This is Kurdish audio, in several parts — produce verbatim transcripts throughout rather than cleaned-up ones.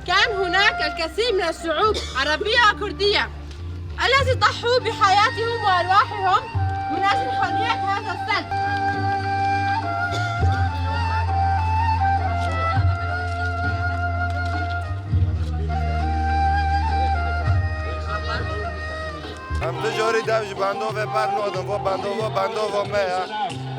كان هناك الكثير من الشعوب عربية وكردية الذي ضحوا بحياتهم وأرواحهم من أجل حرية هذا السلب. Em tu carî dev ji bendovê bernadin, va bendova bendova me ye.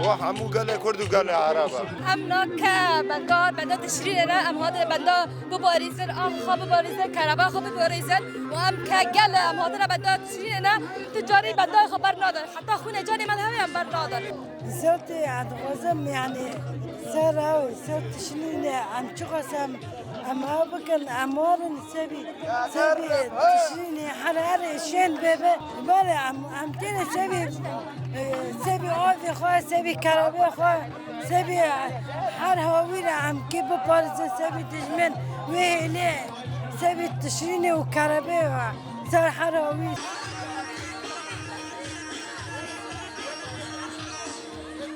Wa hemû gelê Kurd û gelê Ereb e. Em na ke benda, benda Tişrînê ne, em hatine benda biparêzin, av xwe biparêzin, kereba xwe biparêzin. Û em ke gel e, em hatine benda Tişrînê ne, tu carî benda xwe bernadin. Heta xwînê canê me li hevê em bernadin. Zewtê ez dixwazim, yani, ser ew, ser Tişrînê, em çiqas em, em ew bikin, em warin sebî, sebî Tişrînê, her, her şên bebe, bale em, em têne sebî, e, sebî avê xwe, sebî kerebê xwe, sebî her hawî re em kê biparêzin, sebî dijmin wê hêlê, sebî Tişrînê û kerebê ve, ser her hawî.